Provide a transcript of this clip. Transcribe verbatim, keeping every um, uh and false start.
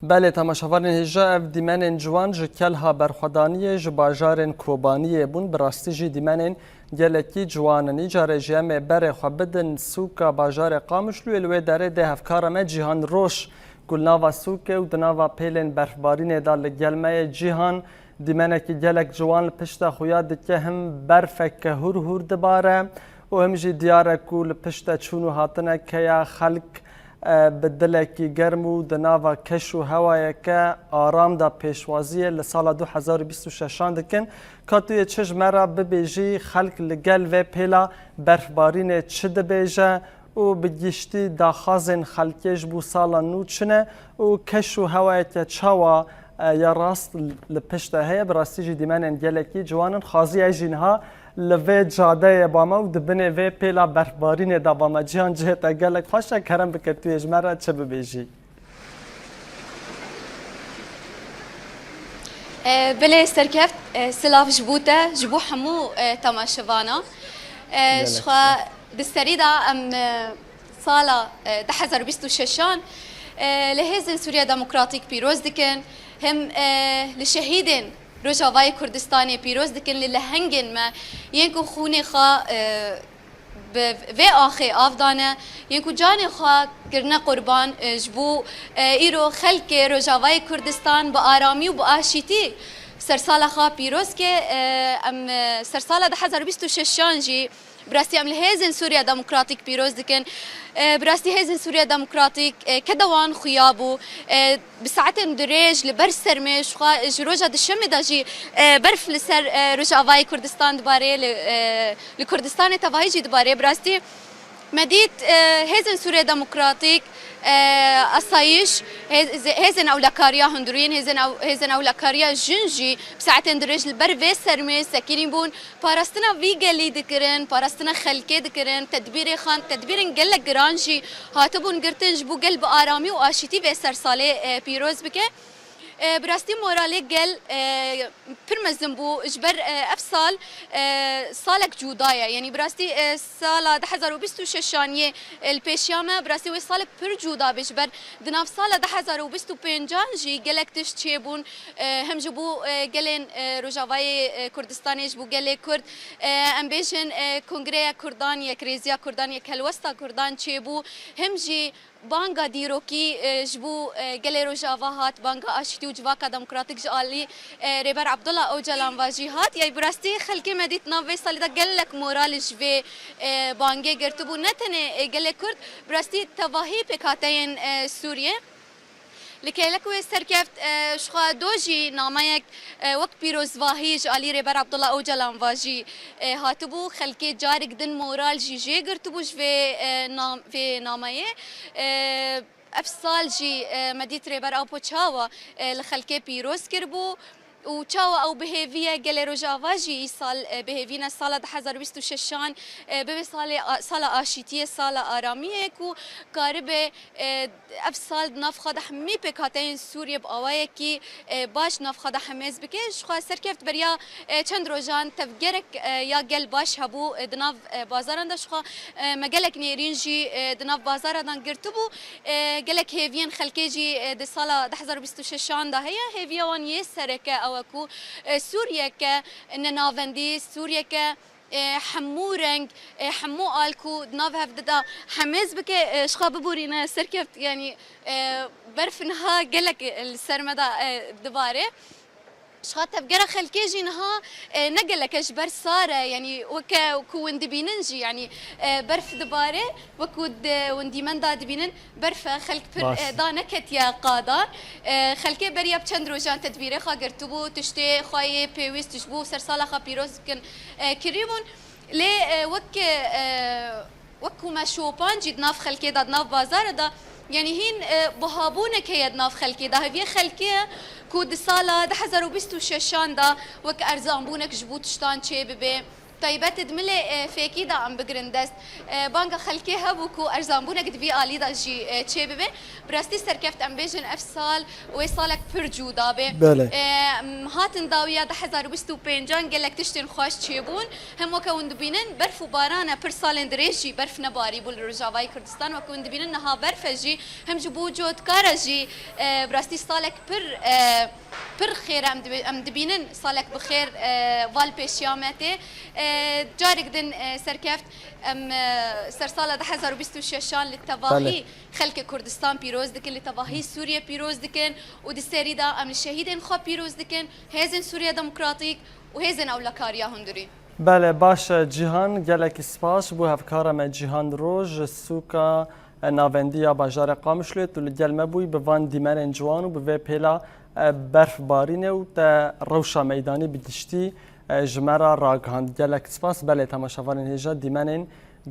Belê, temaşevanên hêja, ev dîmenên ciwan ji Kelha Berxwedaniyê ji bajarên Kobaniyê bûn. Bi rastî jî dîmenên gelekî ciwan in. Îcarê jî em ê berê xwe bidin sûka bajarê Qamişlûyê. Li wê derê dê hevkara me Cîhan Roş ku li nava sûkê û di nava pêlên berfbarînê de li gel me ye. Cîhan, dîmenekî gelek ciwan li pişta xuya dike, him berfeke hûr hûr dibare û him jî diyar e ku li pişta çûn û hatineke ya xelk e, bi dilekî germ û di nava keş û hewayeke aram de pêşwaziyê li sala du hezar û bîst û şeşan dikin. Ka tu yê çi ji me re bibêjî, xelk li gel vê pêla berfbarînê çi dibêje û bi giştî daxwazên xelkê ji bo sala nû çi ne û keş û hewayeke çawa, e, ya rast li pişt de heye? Bi rastî jî dîmenên gelekî ciwan in. Xwazî ez jî niha li vê cadeyê bame û di binê vê pêla berfbarînê de bame. Cîhan, cihê te gelek xweş e, kerem bike tu yê ji me re çi bibêjî? E, belê serkeft, e, silav ji bo te, ji bo hemû, e, temaşevana. E, Gelek ji xwe spas. Di serî de em, e, sala, e, du hezar û bîst û şeşan, e, li Hêzên Sûriya Demokratîk pîroz dikin, him, e, li şehîdên Rojavayê Kurdistanê pîroz dikin, li lehengên me yên ku xûnê xwe, e, bi vê axê av dane, yên ku canê xwe kirine qurban, e, ji bo, e, îro xelkê Rojavayê Kurdistan bi aramî û bi aşîtî sersala xwe pîroz ke. E, em, e, sersala du hezar û bîst û şeşan jî Bi rastî em li Hêzên Sûriya Demokratîk pîroz dikin. E, bi rastî Hêzên Sûriya Demokratîk, e, keda wan xuya bû. E, bi saetên dirêj li ber sermê, ji xwe, ji roja duşemê de jî, e, berf li ser, e, Rojavayê Kurdistan dibarê, li, e, li Kurdistanê tevahî jî dibarê. Bi rastî me dît, e, Hêzên Sûriya Demokratîk, e, asayiş, hêz-, hêzên ewlekariya hundirîn, hêzên ew-, hêzên ewlekariya jin jî bi saetên dirêj li ber vê sermê sekînî bûn. Parastina vî gelî dikirin, parastina xelkê dikirin, tedbîrê xan, tedbîrên gelek giran jî hatibûn girtin ji bo gel bi aramî û aşîtî vê sersalê, e, pîroz bike. E, bi rastî moralê gel, e, pir mezin bû. Ji ber, e, ev sal, e, salek cuda ye. Yanî bi rastî, e, sala du hezar û bîst û şeşan yê, e, li pêşiya me, bi rastî wê salek pir cuda bê. Ji ber di nav sala du hezar û bîst û pêncan jî gelek tişt çêbûn. E, hem ji bo, e, gelên, e, Rojavayê, e, Kurdistanê, ji bo gelê Kurd, e, em bêjin, e, Kongreya Kurdan, Yekrêziya Kurdan, Yekhelwesta Kurdan çêbû, hem jî banga dîrokî, e, ji bo, e, gelê Rojava hat, banga aşîtî û civaka demokratîk ji alî, e, Rêber Abdullah Ocalan ve jî hat. Yay bi rastî xelkê me dît nav vê salî de gelek moral ji vê, e, bangê girtibû. Ne tenê, e, gelê Kurd, bi rastî tevahî pêkhateyên, e, Sûriyê. Li kêlek wê serkeft, e, ji xwe do jî nameyek, e, wek pîrozvahî ji alî Rêber Abdullah Ocalan ve jî, e, hatibû. Xelkê carek din moral jî jê girtibû ji vê, e, nam-, vê nameyê. E, ev sal jî, e, me dît Rêber Apo çawa, e, li xelkê pîroz kiribû. Û çawa ew bi hêvî ye, gelê Rojava jî îsal, e, bi hêvî ne sala du hezar û bîst û şeşan, e, bibe salê a-, sala aşîtiyê, sala aramiyê ku karibe, e, ev sal di nav xwe de hemî pêkhateyên Sûriyê bi awayekî, e, baş di nav xwe de hemêz bike. Ji xwe serkeft beriya, e, çend rojan tevgerek, e, ya gel baş hebû, e, di nav, e, bazaran de. Ji xwe, e, me gelek nêrîn jî, e, di nav bazaran de girtibû. E, gelek hêviyên xelkê jî, e, di sala du hezar û bîst û şeşan de heye. Hêviya wan yê sereke ew e ku, e, Sûriyeke nenavendî, Sûriyeke, e, hemû reng, e, hemû al ku di nav hev de de hemêz bike, e, ji xwe biborîne serkeft, yanî, e, berf niha gelek, e, li ser me de, e, dibare. Ji xwe tevgera xelkê jî niha, e, ne gelek e, ji ber sar e, yanî weke ku hûn dibînin jî, yanî, e, berf dibare, wek ku di, hûn dîmen de dibînin, berf e, xelk pir, Baş. e, da neketiye qadan. E, xelkê beriya bi çend rojan tedbîrê xwe girtibû, tiştê xwe yê pêwîst ji bo sersala xwe pîroz bikin, e, kirîbûn. Lê, e, wek, e, wek ku me şopan jî di nav xelkê de, di nav bazarê de, yanî hîn, e, bihabûnek heye di nav xelkê de. Hêviya xelkê ye ku di sala du hezar û bîst û şeşan de wek erzanbûnek ji bo tiştan çêbibe. Taybet dimilê e, fêkî de em bigirin dest. E, banga xelkê hebû ku erzanbûnek di vî alî de jî e, çêbibe. Bi rastî serkeft em bêjin ev sal wê salek pir cuda be. Belê. E, m, hatin dawiya du hezar û bîst û pêncan gelek tiştên xweş çêbûn. Hem weke hûn dibînin berf û barana pir salên dirêj jî berf nebarîbû li Rojavayê Kurdistan. Weke hûn dibînin niha berf e jî hem ji bo cotkara jî e, bi rastî salek pir e, pir xêr em dibi- em dibînin salek bi xêr e, val pêşiya me tê. E, carek din e, serkeft em e, sersala du hezar û bîst û şeşan li tevahî xelkê Kurdistan pîroz dikin, li tevahî Sûriye pîroz dikin û di serî de em li şehîdên xwe pîroz dikin, hêzên Sûriye Demokratîk û hêzên ewlekariya hundirî. Belê, baş e Cîhan, gelekî spas ji bo hevkara me Cîhan Roj ji sûka e, navendî ya bajarê Qamişloyê tu li gel me bûyî bi van dîmenên ciwan û bi vê pêla e, berfbarînê û te rewşa meydanî bi giştî e, ji me re ragihand. Gelek spas, belê temaşevanên hêja dîmenên